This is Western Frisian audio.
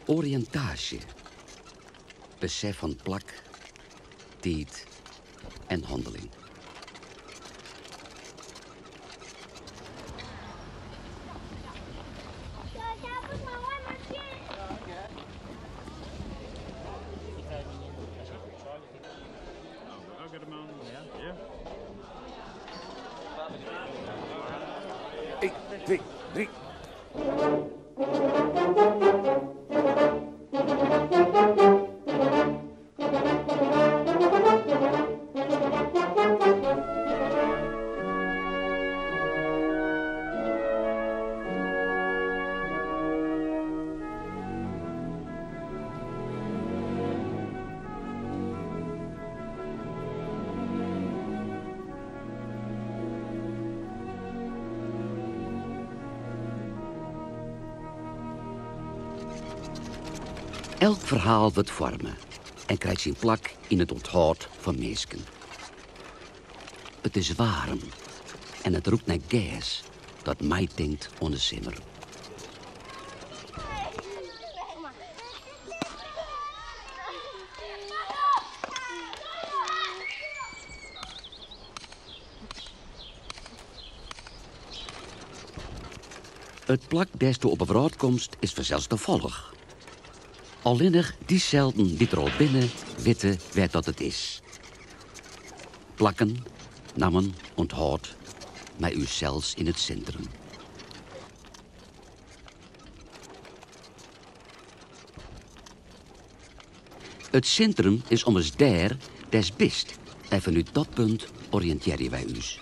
Oriïntaasje, besef fan plak, tiid en hanneling. Eén, twee, drie. Elk ferhaal wurdt foarme en krijt syn plak yn it ûnthâld fan minsken. It is waarm en it rûkt nei gers dat meitinkt oan de simmer. It plak dêr'tsto op 'e wrâld komst is fansels tafallich. Allinnich dyselden dy't der al binne, witte wêr't dat it is. Plakken, nammen, ûnthâld, mei ússels yn it sintrum. It sintrum is ommers dêr dêr'tst bist en fanút dat punt oriïntearje wy ús.